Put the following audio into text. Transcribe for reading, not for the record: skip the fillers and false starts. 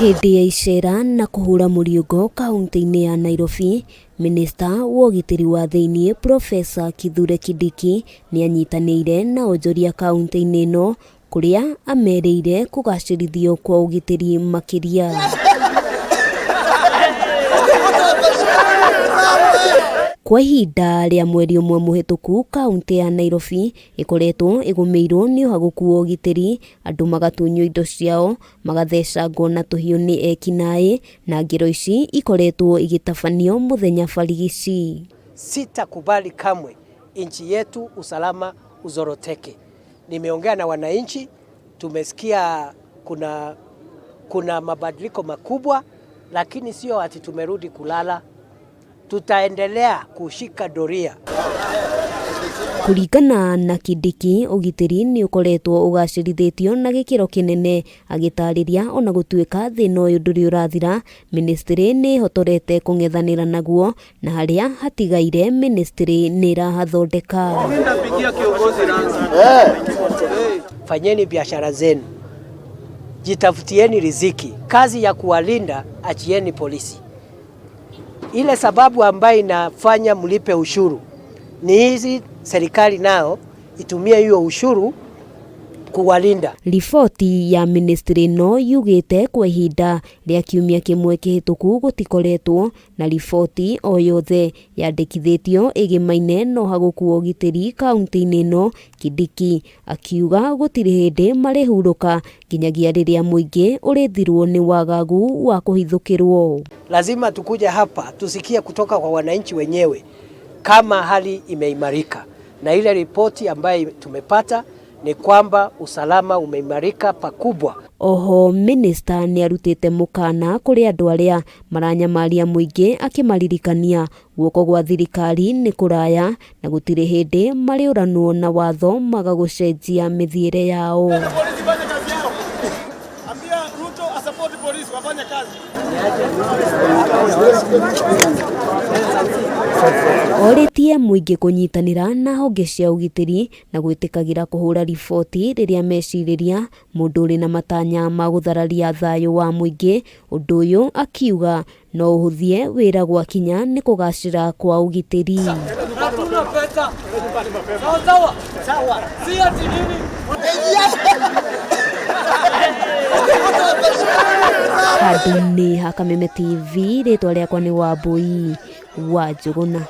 Hĩndĩ ya icera na kũhũra mũriũngo kaunti-inĩ ya Nairobi, Minista wa ũgitĩri wa thĩinĩ Professor Kithure Kindiki nĩanyitanĩire na onjoria kaunti-inĩ ĩno kũrĩa amerĩire kũgacĩrithio kwa ũgitĩri makĩria. Kwa ihinda rĩa mweri ũmwe mũhĩtũku kaunti ya Nairobi ĩkoretwo ĩgũmĩirwo nĩ ũhagũku wa ũgitĩri, andũ magatunywo indo ciao, magathecangwo na tũhiũ nĩ ekinaĩ, na ngero ici ikoretwo igĩtabanio mũthenya barigici. Sitakubali kamwe nchi yetu usalama uzoroteke. Nimeongea na wananchi, tumesikia kuna mabadiliko makubwa, lakini sio ati tumerudi kulala. Tutaendelea kushika doria. Kũringana na Kindiki, ũgitĩri nĩ ũkoretwo ũgacĩrithĩtio na gĩkĩro kĩnene, agĩtarĩria ona gũtuĩka thĩna ũyũ ndũrĩ ũrathira, ministry nĩ ĩhotorete kũng'ethanĩra naguo na harĩa hatigaire ministry nĩ ĩrahathondeka. Fanyeni biashara zenu, jitafutieni riziki, kazi ya kuwalinda achieni polisi. Ile sababu ambayo inafanya mlipe ushuru ni hizi, serikali nao itumie hiyo ushuru kuwalinda. Riboti ya ministry ĩno yugĩte kwa ihinda rĩa kiumia kĩmwe kĩhĩtũku gũtikoretwo na riboti o yothe yandĩkithĩtio ĩgĩmaine na ũhagũku wa ũgitĩri kaunti-inĩ ĩno. Kindiki akiuga gũtirĩ hĩndĩ marĩhurũka nginyagia rĩrĩa mũingĩ ũrĩthirwo nĩ wagagu wa kũhithũkĩrwo. Lazima tukuja hapa tusikie kutoka kwa wananchi wenyewe kama hali imeimarika, na ile ripoti ambayo tumepata ni kwamba usalama umeimarika pakubwa. Oho minista nĩ arutĩte mũkana kũrĩ andũ arĩa maranyamaria mũingĩ akĩmaririkania guoko gwa thirikari nĩ kũraya na gũtirĩ hĩndĩ marĩũranwo na watho maga gũcenjia mĩthiĩre yao. Orĩtie mũingĩ kũnyitanĩra na honge cia ũgitĩri na gwĩtĩkagĩra kũhũra riboti rĩrĩa mecirĩria mũndũ ũrĩ na matanya ma gũthararia thayũ wa mũingĩ. Ũndũ ũyũ akiuga no ũhũthie wĩra gwakinya nĩ kũgacĩra kwa ũgitĩri. Handũ-inĩ ha Kameme TV, rĩtwa rĩakwa nĩ Wambui wa Njũgũna.